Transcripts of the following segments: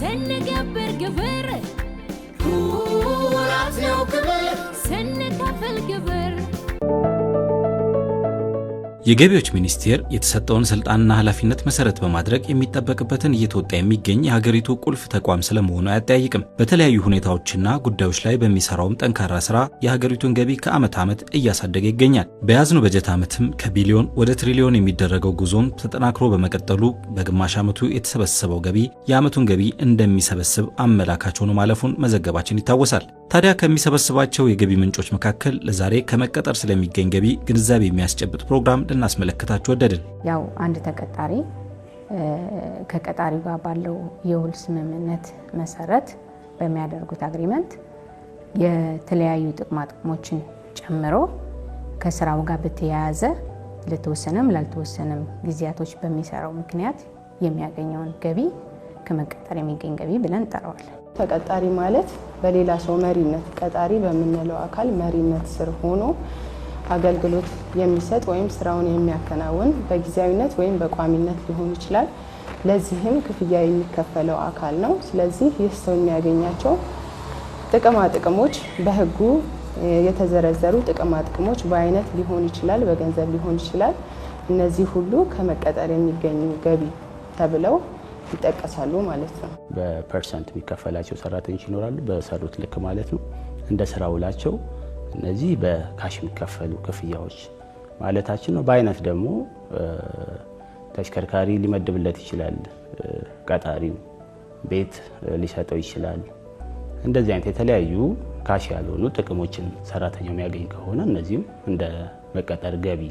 ስንገብር ግብር ኩራት ነው ክብር፣ ስንከፍል ግብር። የገቢዎች ሚኒስቴር የተሰጠውን ስልጣንና ኃላፊነት መሰረት በማድረግ የሚጠበቅበትን እየተወጣ የሚገኝ የሀገሪቱ ቁልፍ ተቋም ስለመሆኑ አያጠያይቅም። በተለያዩ ሁኔታዎችና ጉዳዮች ላይ በሚሰራውም ጠንካራ ስራ የሀገሪቱን ገቢ ከዓመት ዓመት እያሳደገ ይገኛል። በያዝነው በጀት ዓመትም ከቢሊዮን ወደ ትሪሊዮን የሚደረገው ጉዞም ተጠናክሮ በመቀጠሉ በግማሽ ዓመቱ የተሰበሰበው ገቢ የዓመቱን ገቢ እንደሚሰበስብ አመላካች ሆኖ ማለፉን መዘገባችን ይታወሳል። ታዲያ ከሚሰበስባቸው የገቢ ምንጮች መካከል ለዛሬ ከመቀጠር ስለሚገኝ ገቢ ግንዛቤ የሚያስጨብጥ ፕሮግራም ልናስመለክታችሁ ወደድን። ያው አንድ ተቀጣሪ ከቀጣሪው ጋር ባለው የውል ስምምነት መሰረት በሚያደርጉት agreement የተለያዩ ጥቅማ ጥቅሞችን ጨምሮ ከስራው ጋር በተያያዘ ለተወሰነም ላልተወሰነም ጊዜያቶች በሚሰራው ምክንያት የሚያገኘውን ገቢ ከመቀጠር የሚገኝ ገቢ ብለን እንጠራዋለን። ተቀጣሪ ማለት በሌላ ሰው መሪነት፣ ቀጣሪ በምንለው አካል መሪነት ስር ሆኖ አገልግሎት የሚሰጥ ወይም ስራውን የሚያከናውን፣ በጊዜያዊነት ወይም በቋሚነት ሊሆን ይችላል። ለዚህም ክፍያ የሚከፈለው አካል ነው። ስለዚህ ይህ ሰው የሚያገኛቸው ጥቅማ ጥቅሞች፣ በሕጉ የተዘረዘሩ ጥቅማ ጥቅሞች በአይነት ሊሆን ይችላል፣ በገንዘብ ሊሆን ይችላል። እነዚህ ሁሉ ከመቀጠር የሚገኙ ገቢ ተብለው ይጠቀሳሉ ማለት ነው። በ percent የሚከፈላቸው ሰራተኞች ይኖራሉ፣ በሰሩት ልክ ማለት ነው። እንደ ስራ ውላቸው እነዚህ በ cash የሚከፈሉ ክፍያዎች ማለታችን ነው። በአይነት ደግሞ ተሽከርካሪ ሊመድብለት ይችላል ቀጣሪው፣ ቤት ሊሰጠው ይችላል። እንደዚህ አይነት የተለያዩ cash ያልሆኑ ጥቅሞችን ሰራተኛው የሚያገኝ ከሆነ እነዚህም እንደ መቀጠር ገቢ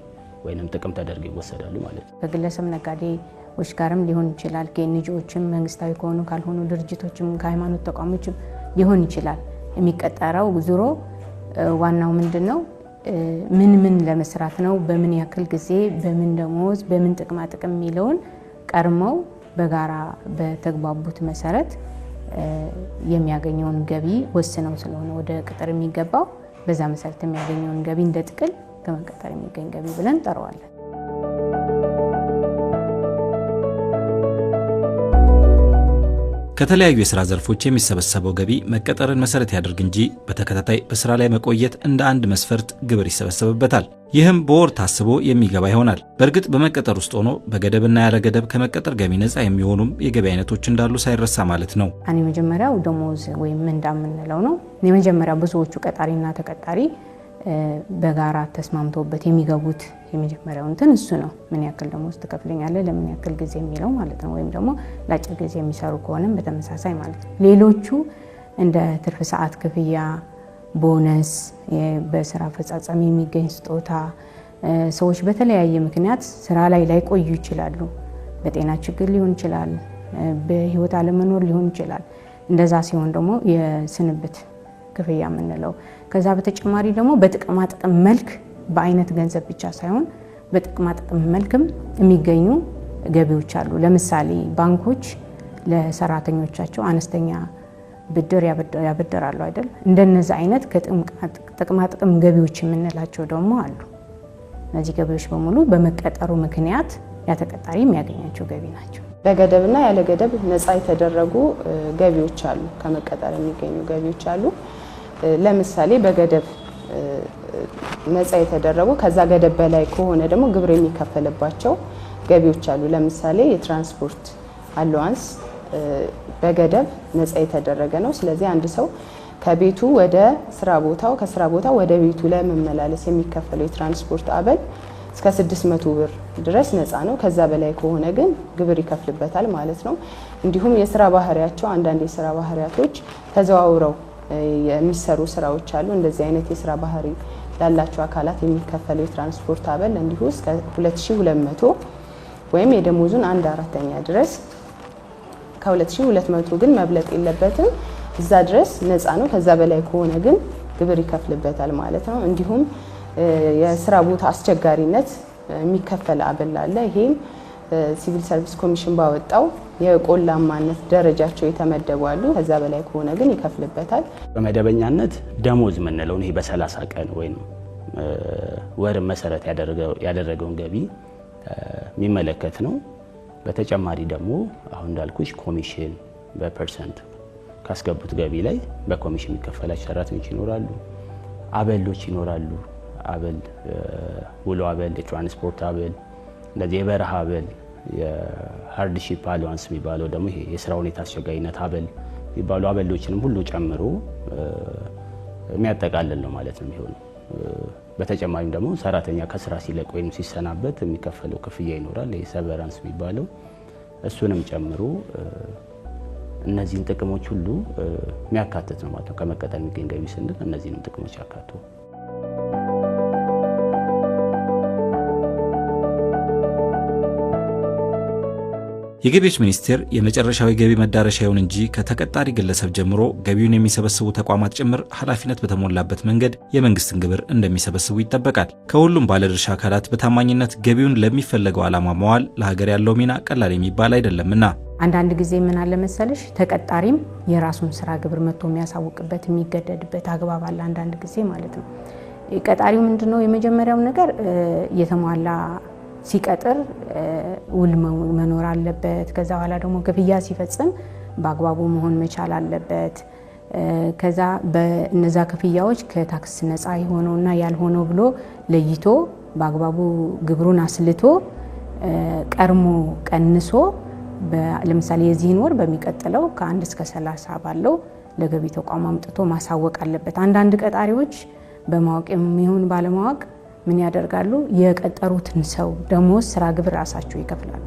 ወይንም ጥቅም ተደርገው ይወሰዳሉ ማለት ነው። ከግለሰብ ነጋዴዎች ጋርም ሊሆን ይችላል፣ ከ NGO ዎችም፣ መንግስታዊ ከሆኑ ካልሆኑ ድርጅቶችም፣ ከሃይማኖት ተቋሞችም ሊሆን ይችላል። የሚቀጠረው ዙሮ ዋናው ምንድን ነው? ምን ምን ለመስራት ነው፣ በምን ያክል ጊዜ፣ በምን ደሞዝ፣ በምን ጥቅማ ጥቅም የሚለውን ቀድመው በጋራ በተግባቡት መሰረት የሚያገኘውን ገቢ ወስነው ስለሆነ ወደ ቅጥር የሚገባው፣ በዛ መሰረት የሚያገኘውን ገቢ እንደ ጥቅል ከመቀጠር የሚገኝ ገቢ ብለን እንጠራዋለን። ከተለያዩ የስራ ዘርፎች የሚሰበሰበው ገቢ መቀጠርን መሰረት ያድርግ እንጂ በተከታታይ በስራ ላይ መቆየት እንደ አንድ መስፈርት ግብር ይሰበሰብበታል። ይህም በወር ታስቦ የሚገባ ይሆናል። በእርግጥ በመቀጠር ውስጥ ሆኖ በገደብና ያለ ገደብ ከመቀጠር ገቢ ነፃ የሚሆኑም የገቢ አይነቶች እንዳሉ ሳይረሳ ማለት ነው። የመጀመሪያው ደሞዝ ወይም ምንዳ የምንለው ነው። የመጀመሪያው ብዙዎቹ ቀጣሪና ተቀጣሪ በጋራ ተስማምተውበት የሚገቡት የመጀመሪያው እንትን እሱ ነው። ምን ያክል ደሞዝ ትከፍለኛለህ፣ ለምን ያክል ጊዜ የሚለው ማለት ነው። ወይም ደግሞ ለአጭር ጊዜ የሚሰሩ ከሆነም በተመሳሳይ ማለት ነው። ሌሎቹ እንደ ትርፍ ሰዓት ክፍያ፣ ቦነስ፣ በስራ አፈጻጸም የሚገኝ ስጦታ፣ ሰዎች በተለያየ ምክንያት ስራ ላይ ላይቆዩ ይችላሉ። በጤና ችግር ሊሆን ይችላል፣ በህይወት አለመኖር ሊሆን ይችላል። እንደዛ ሲሆን ደግሞ የስንብት ክፍያ የምንለው፣ ከዛ በተጨማሪ ደግሞ በጥቅማ ጥቅም መልክ፣ በአይነት ገንዘብ ብቻ ሳይሆን በጥቅማ ጥቅም መልክም የሚገኙ ገቢዎች አሉ። ለምሳሌ ባንኮች ለሰራተኞቻቸው አነስተኛ ብድር ያበድራሉ አይደል? እንደነዚህ አይነት ከጥቅማ ጥቅም ገቢዎች የምንላቸው ደግሞ አሉ። እነዚህ ገቢዎች በሙሉ በመቀጠሩ ምክንያት ያ ተቀጣሪ የሚያገኛቸው ገቢ ናቸው። በገደብና ያለ ገደብ ነፃ የተደረጉ ገቢዎች አሉ። ከመቀጠር የሚገኙ ገቢዎች አሉ። ለምሳሌ በገደብ ነፃ የተደረጉ፣ ከዛ ገደብ በላይ ከሆነ ደግሞ ግብር የሚከፈልባቸው ገቢዎች አሉ። ለምሳሌ የትራንስፖርት allowance በገደብ ነፃ የተደረገ ነው። ስለዚህ አንድ ሰው ከቤቱ ወደ ስራ ቦታው፣ ከስራ ቦታ ወደ ቤቱ ለመመላለስ የሚከፈለው የትራንስፖርት አበል እስከ 600 ብር ድረስ ነፃ ነው። ከዛ በላይ ከሆነ ግን ግብር ይከፍልበታል ማለት ነው። እንዲሁም የስራ ባህሪያቸው፣ አንዳንድ የስራ ባህሪያቶች ተዘዋውረው የሚሰሩ ስራዎች አሉ። እንደዚህ አይነት የስራ ባህሪ ላላቸው አካላት የሚከፈለው የትራንስፖርት አበል እንዲሁ እስከ 2200 ወይም የደሞዙን አንድ አራተኛ ድረስ፣ ከ2200 ግን መብለጥ የለበትም። እዛ ድረስ ነፃ ነው። ከዛ በላይ ከሆነ ግን ግብር ይከፍልበታል ማለት ነው። እንዲሁም የስራ ቦታ አስቸጋሪነት የሚከፈል አበል አለ። ይሄም ሲቪል ሰርቪስ ኮሚሽን ባወጣው የቆላማነት ደረጃቸው የተመደቡ አሉ። ከዛ በላይ ከሆነ ግን ይከፍልበታል። በመደበኛነት ደሞዝ የምንለውን ይሄ በ30 ቀን ወይም ወርን መሰረት ያደረገውን ገቢ የሚመለከት ነው። በተጨማሪ ደግሞ አሁን እንዳልኩሽ ኮሚሽን፣ በ percent ካስገቡት ገቢ ላይ በኮሚሽን የሚከፈላቸው ሰራተኞች ይኖራሉ። አበሎች ይኖራሉ። አበል፣ ውሎ አበል፣ የትራንስፖርት አበል፣ እንደዚህ የበረሃ አበል፣ የ hardship allowance የሚባለው ደግሞ ይሄ የስራ ሁኔታ አስቸጋሪነት አበል የሚባሉ አበሎችንም ሁሉ ጨምሮ የሚያጠቃልል ነው ማለት ነው የሚሆነው። በተጨማሪም ደግሞ ሰራተኛ ከስራ ሲለቅ ወይም ሲሰናበት የሚከፈለው ክፍያ ይኖራል። ይሄ severance የሚባለው እሱንም ጨምሮ እነዚህን ጥቅሞች ሁሉ የሚያካትት ነው ማለት ነው። ከመቀጠር የሚገኝ ገቢ ስንል እነዚህንም ጥቅሞች ያካቱ። የገቢዎች ሚኒስቴር የመጨረሻው የገቢ መዳረሻ ይሁን እንጂ ከተቀጣሪ ግለሰብ ጀምሮ ገቢውን የሚሰበስቡ ተቋማት ጭምር ኃላፊነት በተሞላበት መንገድ የመንግስትን ግብር እንደሚሰበስቡ ይጠበቃል። ከሁሉም ባለድርሻ አካላት በታማኝነት ገቢውን ለሚፈለገው ዓላማ መዋል ለሀገር ያለው ሚና ቀላል የሚባል አይደለምና። አንዳንድ ጊዜ ምን አለ መሰለሽ፣ ተቀጣሪም የራሱን ስራ ግብር መጥቶ የሚያሳውቅበት የሚገደድበት አግባብ አለ አንዳንድ ጊዜ ማለት ነው። ቀጣሪው ምንድነው የመጀመሪያው ነገር የተሟላ ሲቀጥር ውል መኖር አለበት። ከዛ በኋላ ደግሞ ክፍያ ሲፈጽም በአግባቡ መሆን መቻል አለበት። ከዛ በእነዛ ክፍያዎች ከታክስ ነፃ የሆነውና ያልሆነው ብሎ ለይቶ በአግባቡ ግብሩን አስልቶ ቀርሞ ቀንሶ፣ ለምሳሌ የዚህን ወር በሚቀጥለው ከ1 እስከ 30 ባለው ለገቢ ተቋም አምጥቶ ማሳወቅ አለበት። አንዳንድ ቀጣሪዎች በማወቅ የሚሆን ባለማወቅ ምን ያደርጋሉ? የቀጠሩትን ሰው ደሞዝ ስራ ግብር ራሳቸው ይከፍላሉ።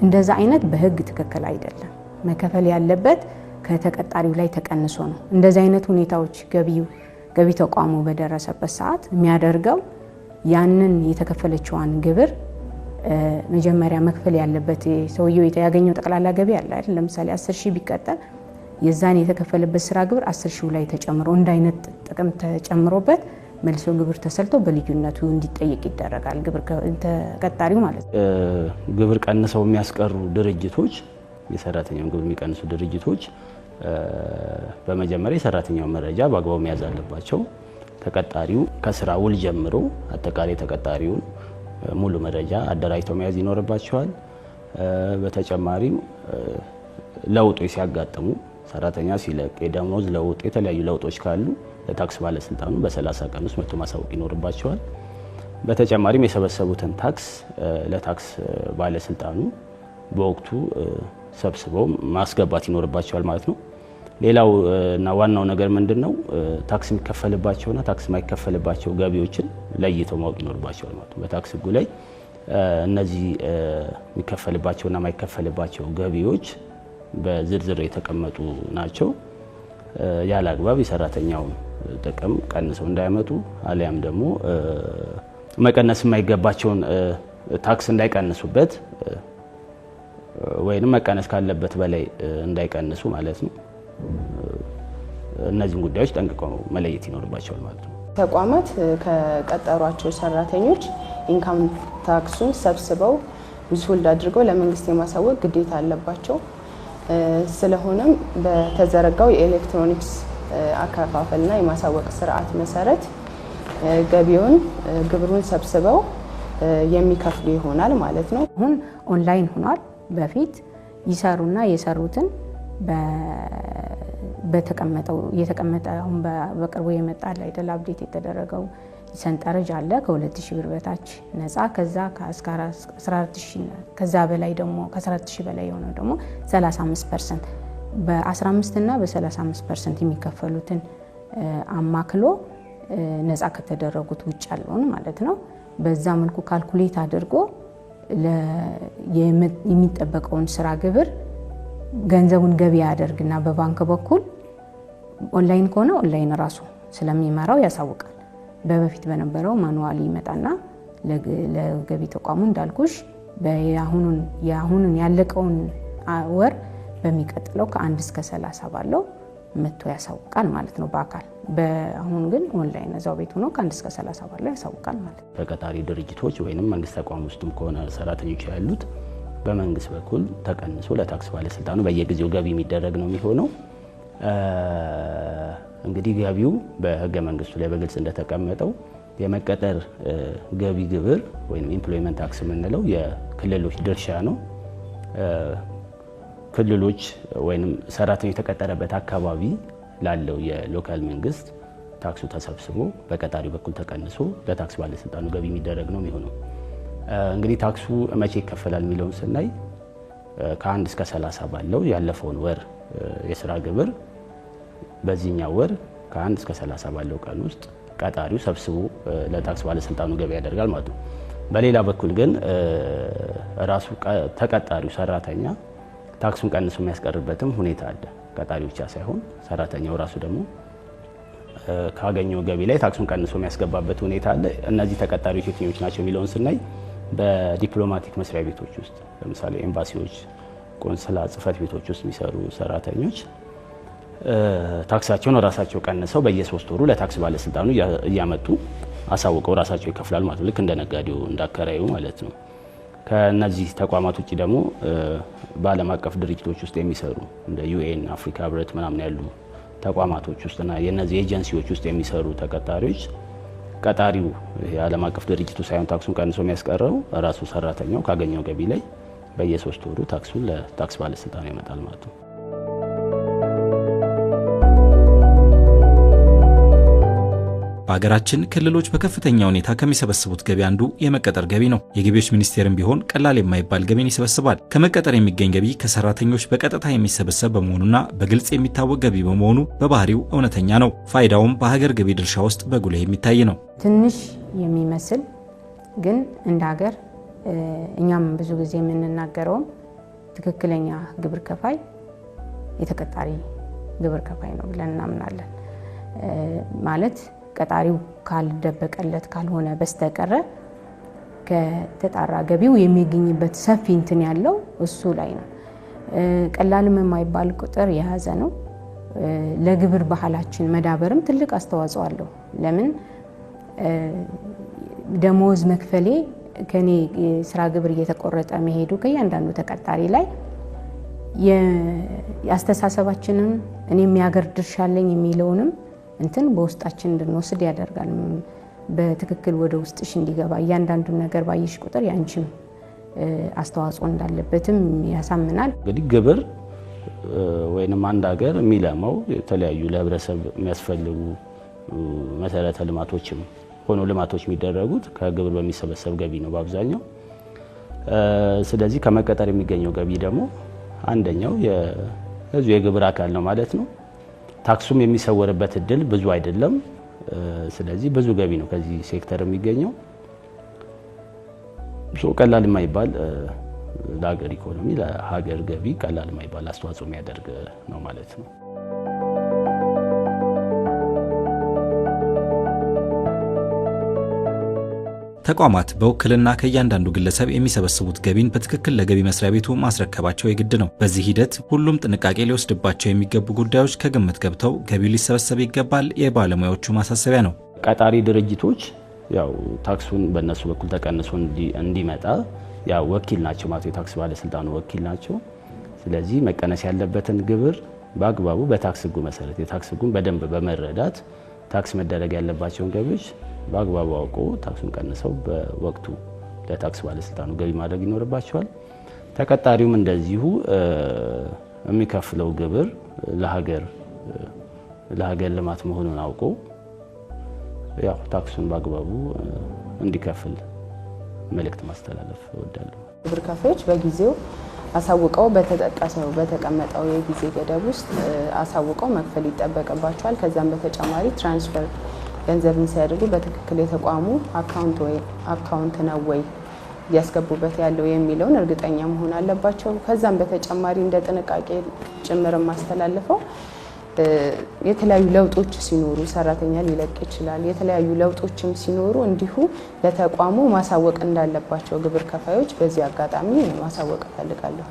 እንደዛ አይነት በህግ ትክክል አይደለም። መከፈል ያለበት ከተቀጣሪው ላይ ተቀንሶ ነው። እንደዛ አይነት ሁኔታዎች ገቢ ተቋሙ በደረሰበት ሰዓት የሚያደርገው ያንን የተከፈለችዋን ግብር መጀመሪያ መክፈል ያለበት ሰውየው ያገኘው ጠቅላላ ገቢ አለ አይደል? ለምሳሌ 10 ሺህ ቢቀጠር የዛን የተከፈለበት ስራ ግብር 10 ሺው ላይ ተጨምሮ እንደ አይነት ጥቅም ተጨምሮበት መልሶ ግብር ተሰልቶ በልዩነቱ እንዲጠየቅ ይደረጋል። ግብር ተቀጣሪው ማለት ነው። ግብር ቀንሰው የሚያስቀሩ ድርጅቶች፣ የሰራተኛውን ግብር የሚቀንሱ ድርጅቶች በመጀመሪያ የሰራተኛውን መረጃ በአግባቡ መያዝ አለባቸው። ተቀጣሪው ከስራ ውል ጀምሮ አጠቃላይ ተቀጣሪውን ሙሉ መረጃ አደራጅተው መያዝ ይኖርባቸዋል። በተጨማሪም ለውጦች ሲያጋጥሙ፣ ሰራተኛ ሲለቅ፣ የደሞዝ ለውጥ፣ የተለያዩ ለውጦች ካሉ ለታክስ ባለስልጣኑ በ30 ቀን ውስጥ መጥቶ ማሳወቅ ይኖርባቸዋል። በተጨማሪም የሰበሰቡትን ታክስ ለታክስ ባለስልጣኑ በወቅቱ ሰብስበው ማስገባት ይኖርባቸዋል ማለት ነው። ሌላው እና ዋናው ነገር ምንድነው? ታክስ የሚከፈልባቸውና ታክስ የማይከፈልባቸው ገቢዎችን ለይተው ማወቅ ይኖርባቸዋል ማለት ነው። በታክስ ሕጉ ላይ እነዚህ የሚከፈልባቸውና የማይከፈልባቸው ገቢዎች በዝርዝር የተቀመጡ ናቸው። ያለ አግባብ የሰራተኛውን ጥቅም ቀንሰው እንዳያመጡ አሊያም ደግሞ መቀነስ የማይገባቸውን ታክስ እንዳይቀንሱበት ወይንም መቀነስ ካለበት በላይ እንዳይቀንሱ ማለት ነው። እነዚህን ጉዳዮች ጠንቅቀው መለየት ይኖርባቸዋል ማለት ነው። ተቋማት ከቀጠሯቸው ሰራተኞች income tax ኡን ሰብስበው withhold አድርገው ለመንግስት የማሳወቅ ግዴታ አለባቸው። ስለሆነም በተዘረጋው የኤሌክትሮኒክስ አከፋፈልና የማሳወቅ ስርዓት መሰረት ገቢውን ግብሩን ሰብስበው የሚከፍሉ ይሆናል ማለት ነው። አሁን ኦንላይን ሆኗል። በፊት ይሰሩና የሰሩትን በተቀመጠው የተቀመጠ አሁን በቅርቡ የመጣ አይደል update የተደረገው ሰንጠረዥ አለ። ከ2000 ብር በታች ነፃ፣ ከዛ እስከ 14000፣ ከዛ በላይ ደግሞ ከ14000 በላይ የሆነው ደግሞ 35%፣ በ15 እና በ35% የሚከፈሉትን አማክሎ ነፃ ከተደረጉት ውጭ ያለውን ማለት ነው። በዛ መልኩ calculate አድርጎ የሚጠበቀውን ስራ ግብር ገንዘቡን ገቢ ያደርግና በባንክ በኩል ኦንላይን ከሆነ ኦንላይን ራሱ ስለሚመራው ያሳውቃል። በበፊት በነበረው manually ይመጣና ለገቢ ተቋሙ እንዳልኩሽ የአሁኑን ያለቀውን ወር በሚቀጥለው ከ1 እስከ 30 ባለው መጥቶ ያሳውቃል ማለት ነው በአካል። በአሁኑ ግን ኦንላይን እዛው ቤት ሆኖ ከ1 እስከ 30 ባለው ያሳውቃል ማለት ነው። በቀጣሪ ድርጅቶች ወይንም መንግስት ተቋም ውስጥም ከሆነ ሰራተኞች ያሉት በመንግስት በኩል ተቀንሶ ለታክስ ባለስልጣኑ በየጊዜው ገቢ የሚደረግ ነው የሚሆነው። እንግዲህ ገቢው በህገ መንግስቱ ላይ በግልጽ እንደተቀመጠው የመቀጠር ገቢ ግብር ወይም employment tax የምንለው የክልሎች ድርሻ ነው። ክልሎች ወይም ሰራተኛው የተቀጠረበት አካባቢ ላለው የ local መንግስት ታክሱ ተሰብስቦ በቀጣሪው በኩል ተቀንሶ ለታክስ ባለስልጣኑ ገቢ የሚደረግ ነው የሚሆነው። እንግዲህ ታክሱ መቼ ይከፈላል የሚለውን ስናይ ከ1 እስከ 30 ባለው ያለፈውን ወር የስራ ግብር በዚህኛው ወር ከ1 እስከ 30 ባለው ቀን ውስጥ ቀጣሪው ሰብስቦ ለታክስ ባለስልጣኑ ገቢ ያደርጋል ማለት ነው። በሌላ በኩል ግን ራሱ ተቀጣሪው ሰራተኛ ታክሱን ቀንሶ የሚያስቀርበትም ሁኔታ አለ። ቀጣሪው ብቻ ሳይሆን ሰራተኛው ራሱ ደግሞ ካገኘው ገቢ ላይ ታክሱን ቀንሶ የሚያስገባበት ሁኔታ አለ። እነዚህ ተቀጣሪዎች የትኞች ናቸው የሚለውን ስናይ በዲፕሎማቲክ መስሪያ ቤቶች ውስጥ ለምሳሌ ኤምባሲዎች፣ ቆንስላ ጽሕፈት ቤቶች ውስጥ የሚሰሩ ሰራተኞች ታክሳቸውን ራሳቸው ቀንሰው በየሶስት ወሩ ለታክስ ባለስልጣኑ እያመጡ አሳውቀው ራሳቸው ይከፍላል ማለት ነው። ልክ እንደ ነጋዴው እንዳከራዩ ማለት ነው። ከነዚህ ተቋማት ውጪ ደግሞ በዓለም አቀፍ ድርጅቶች ውስጥ የሚሰሩ እንደ UN፣ አፍሪካ ህብረት ምናምን ያሉ ተቋማቶች ውስጥና የነዚህ ኤጀንሲዎች ውስጥ የሚሰሩ ተቀጣሪዎች ቀጣሪው የዓለም አቀፍ ድርጅቱ ሳይሆን ታክሱን ቀንሶ የሚያስቀረው ራሱ ሰራተኛው ካገኘው ገቢ ላይ በየሶስት ወሩ ታክሱን ለታክስ ባለስልጣኑ ያመጣል ማለት ነው። በሀገራችን ክልሎች በከፍተኛ ሁኔታ ከሚሰበስቡት ገቢ አንዱ የመቀጠር ገቢ ነው። የገቢዎች ሚኒስቴርም ቢሆን ቀላል የማይባል ገቢን ይሰበስባል። ከመቀጠር የሚገኝ ገቢ ከሰራተኞች በቀጥታ የሚሰበሰብ በመሆኑና በግልጽ የሚታወቅ ገቢ በመሆኑ በባህሪው እውነተኛ ነው። ፋይዳውም በሀገር ገቢ ድርሻ ውስጥ በጉልህ የሚታይ ነው። ትንሽ የሚመስል ግን እንደ ሀገር እኛም ብዙ ጊዜ የምንናገረውም ትክክለኛ ግብር ከፋይ የተቀጣሪ ግብር ከፋይ ነው ብለን እናምናለን። ማለት ቀጣሪው ካልደበቀለት ካልሆነ በስተቀረ ከተጣራ ገቢው የሚገኝበት ሰፊ እንትን ያለው እሱ ላይ ነው። ቀላልም የማይባል ቁጥር የያዘ ነው። ለግብር ባህላችን መዳበርም ትልቅ አስተዋጽኦ አለው። ለምን ደሞዝ መክፈሌ ከኔ የስራ ግብር እየተቆረጠ መሄዱ ከእያንዳንዱ ተቀጣሪ ላይ የአስተሳሰባችንን እኔም ያገር ድርሻ አለኝ የሚለውንም እንትን በውስጣችን እንድንወስድ ያደርጋል። በትክክል ወደ ውስጥሽ እንዲገባ እያንዳንዱን ነገር ባየሽ ቁጥር ያንቺም አስተዋጽኦ እንዳለበትም ያሳምናል። እንግዲህ ግብር ወይንም አንድ ሀገር የሚለማው የተለያዩ ለህብረተሰብ የሚያስፈልጉ መሰረተ ልማቶችም ሆኖ ልማቶች የሚደረጉት ከግብር በሚሰበሰብ ገቢ ነው በአብዛኛው። ስለዚህ ከመቀጠር የሚገኘው ገቢ ደግሞ አንደኛው የዚህ የግብር አካል ነው ማለት ነው። ታክሱም የሚሰወርበት እድል ብዙ አይደለም። ስለዚህ ብዙ ገቢ ነው ከዚህ ሴክተር የሚገኘው። ቀላል የማይባል ለሀገር ኢኮኖሚ ለሀገር ገቢ ቀላል የማይባል አስተዋጽኦ የሚያደርግ ነው ማለት ነው። ተቋማት በውክልና ከእያንዳንዱ ግለሰብ የሚሰበስቡት ገቢን በትክክል ለገቢ መስሪያ ቤቱ ማስረከባቸው የግድ ነው። በዚህ ሂደት ሁሉም ጥንቃቄ ሊወስድባቸው የሚገቡ ጉዳዮች ከግምት ገብተው ገቢው ሊሰበሰብ ይገባል የባለሙያዎቹ ማሳሰቢያ ነው። ቀጣሪ ድርጅቶች ያው ታክሱን በእነሱ በኩል ተቀንሶ እንዲመጣ ያው ወኪል ናቸው ማለት የታክስ ባለስልጣኑ ወኪል ናቸው። ስለዚህ መቀነስ ያለበትን ግብር በአግባቡ በታክስ ሕጉ መሰረት የታክስ ሕጉን በደንብ በመረዳት ታክስ መደረግ ያለባቸውን ገቢዎች በአግባቡ አውቆ ታክሱን ቀንሰው በወቅቱ ለታክስ ባለስልጣኑ ገቢ ማድረግ ይኖርባቸዋል። ተቀጣሪውም እንደዚሁ የሚከፍለው ግብር ለሀገር ልማት መሆኑን አውቆ ያው ታክሱን በአግባቡ እንዲከፍል መልእክት ማስተላለፍ እወዳለሁ። ግብር ከፋዮች በጊዜው አሳውቀው በተጠቀሰው በተቀመጠው የጊዜ ገደብ ውስጥ አሳውቀው መክፈል ይጠበቅባቸዋል። ከዛም በተጨማሪ transfer ገንዘብን ሲያደርጉ በትክክል የተቋሙ account ነው ወይ እያስገቡበት ያለው የሚለውን እርግጠኛ መሆን አለባቸው። ከዛም በተጨማሪ እንደ ጥንቃቄ ጭምር ማስተላልፈው የተለያዩ ለውጦች ሲኖሩ ሰራተኛ ሊለቅ ይችላል። የተለያዩ ለውጦችም ሲኖሩ እንዲሁ ለተቋሙ ማሳወቅ እንዳለባቸው ግብር ከፋዮች በዚህ አጋጣሚ ማሳወቅ እፈልጋለሁ።